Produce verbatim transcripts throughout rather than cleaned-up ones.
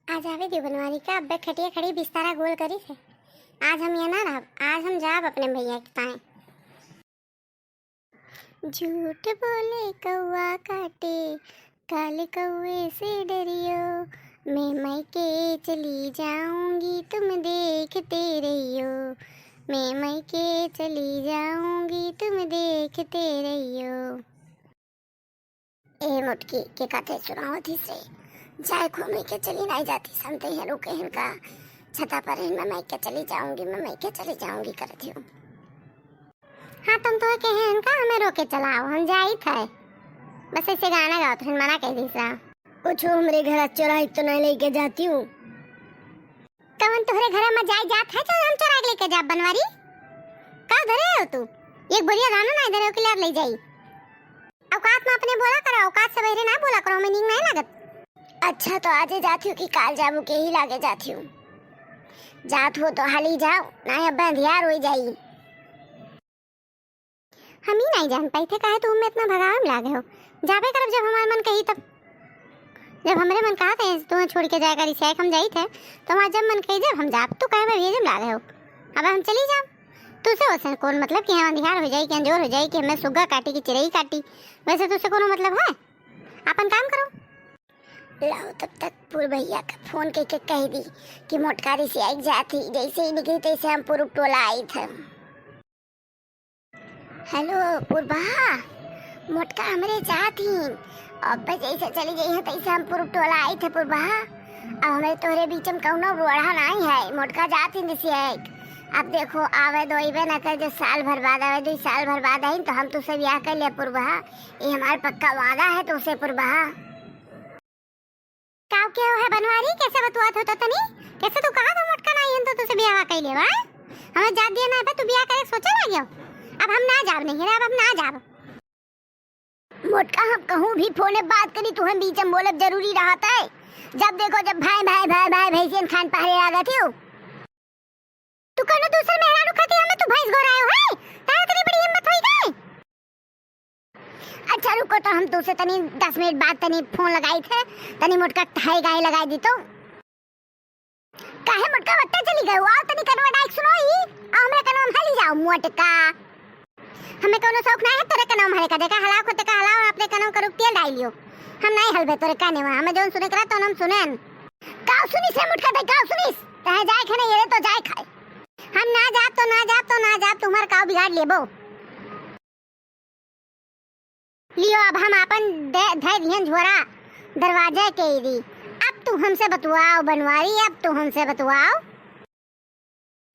आज आवे दियो बनवारी का, अब्बे खटिया खड़ी बिस्तारा गोल करी थे। आज हम यहाँ ना रहब, आज हम जाब अपने भैया के ताए। झूठ बोले कौआ काटे, काले कौए से डरियो। मैं मायके चली जाऊंगी, तुम देखते रहियो। मैं मायके चली जाऊंगी, तुम देखते रहियो। ए मोटकी, के कथे सुनावत ही से, जाए घूमे के चली नाई जाती, समते हैं रुके हैं का छता पर हैं, मैं मायके चली जाऊंगी, मैं मायके चली जाऊंगी करती हूँ। हाँ, तुम तो कहे हैं का हमें रोके चलाओ, हम जाइत है। बस ऐसे गाना गाओ तो फिर मना कह दी सा। कुछ हमरे घर चोराई तो नहीं लेके जाती हूँ। कवन तोहरे घर में जाई जात है जो हम चोरा के लेके जाब बनवारी? का धरे हो तू? एक बोरिया धानो ना धरे हो कि लार ले जाई। औकात में अपने बोला करो, औकात से बहरे ना बोला करो, हमें नीक नहीं लागत। अच्छा तो आजे जाती हूँ कि काल जाबू के ही लागे जाती हूँ। जात हो तो हाली जाओ, ना अब अंधियार हो जाई। हम ही नहीं जान पाई थे काहे तुम इतना भगावे में लागे हो। जाबे करब जब हमार मन कही तब। जब हमरे मन कहा थे तुम्हें छोड़ के जाए करी से हम जाई थे, तो हमार जब मन कही जब हम जाब, तू काहे में भेजे में लागे हो। अब हम चली जाब। तुसे वैसे कौन मतलब कि हम अंधियार हो जाई, कि अंजोर हो जाई, कि हमें सुग्गा काटी, कि चिरई काटी, वैसे तुसे कोनो मतलब है? अपन काम करो। लाओ तब तक पूर भैया का फोन करके कह दी कि मोटकारी से आई जाती, जैसे ही निकली तैसे हम पूर टोला आई थे। हेलो पुरबहा, मोटका हमरे जात ही। अब जैसे चली गई है तैसे हम पूरा टोला आई थे पुरबहा। अब हमरे तोहरे बीच में कौनो रोड़ा नहीं है, मोटका जात ही दिसी है। अब देखो आवे दो इबे न कर, जो साल भर बाद आवे दो, साल भर बाद आई तो हम तुसे ब्याह कर ले पुरबहा। ये हमारा पक्का वादा है तुसे पुरबहा। काव के हो है बनवारी, कैसे बतुआत हो तो तनी? कैसे तू कहा तो मोटका नाही हन तो तुसे बियाह कई लेवा? हमें जात दिया ना है, तू बियाह करे सोचे ना गयो। अब हम ना जाब नहीं रे, अब हम ना जाब। मोटका हम कहूँ भी फोने बात करी, तू हम बीच में बोलब जरूरी रहत है। जब देखो जब भाई, भाई, भाई, भाई, भैंसियन खान पहरे लागत हो। तू कौनो दूसर मेहरारू खाती हमें तू भैंस गोरायो है? तारा इतनी बड़ी हिम्मत होई गई? अच्छा रुको तो हम तुसे तनी दस मिनट बाद तनी फोन लगाई थे, तनी मोटका ठाई गाय लगाई दी तो। काहे मोटका वट्टे चली गयो? आओ तनी कनवा डाइक सुनो ही, आओ हमरे कनवा में हली जाओ मोटका। हमें कौनो शौक ना है तेरे कनवा में हले का, देखा हलाओ को तेका हलाओ, अपने कनवा का रुक तेल डाल लियो। हम नहीं हलबे तोरे काने में, हमें जौन सुने करा तो हम सुनेन। काव सुनिस है मोटका दे, काव सुनिस? चाहे जाए खाने ये रे तो जाए खाए। हम ना जाब तो ना जाब तो ना जाब, तुम्हार काव बिगाड़ लेबो। लियो, अब हम आपन दे, धै दिहन झोरा दरवाजे के दी। अब तू हमसे बतुआओ बनवारी, अब तू हमसे बतुआओ।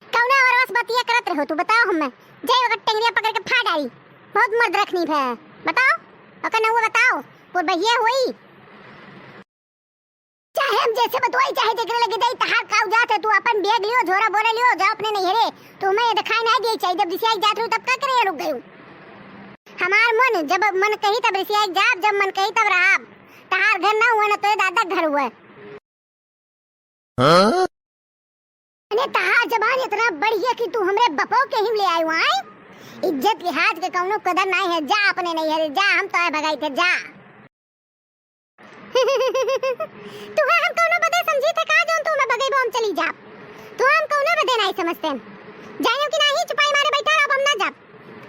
कौने औरवा से बतिया करत रहो तू, बताओ हमें। जाई ओकर टेंगरिया पकड़ के फाड़ डारी। बहुत मर्द रखनी है, बताओ। ओकर नौवा बताओ, पुरबहिया होई। चाहे हम जैसे बतवाई, चाहे जेकरे लगे जाई, तहार काव जात है, तू अपन बैग लियो, झोरा बोरा लियो, जाओ अपने नैहरे। तुम्हें ये दिखाई नहीं दी चाहिए, जब रिसियाई जात रहू तब का करे रुक गयू? हमार मन जब मन कही तब रिसियाई जाब, जब मन कही तब रहब। तहार घर ना हुआ ना तोरे दादा घर हुआ। हाँ? अरे तहार जबान इतना बढ़िया कि तू हमरे बपो के हिम ले आयु आए। इज्जत लिहाज के कौनो कदर नहीं है, जा अपने नैहरे जा, हम तो भगाई थे जा। तुहे हम कौनो बदे समझी थे का, जौन तू हमें भगेबो हम चली जाब? तुहे हम कौनो बदे नाई समझते। जानो कि नाही, चुपाई मारे बैठा रहो, अब हम ना जाब।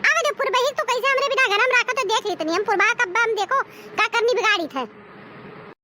आवे दे पुरबही, तू कैसे हमरे बिना गरम राखो तो देख ली तनी, हम पुरबहा कब हम देखो का करनी बिगाड़ी थे।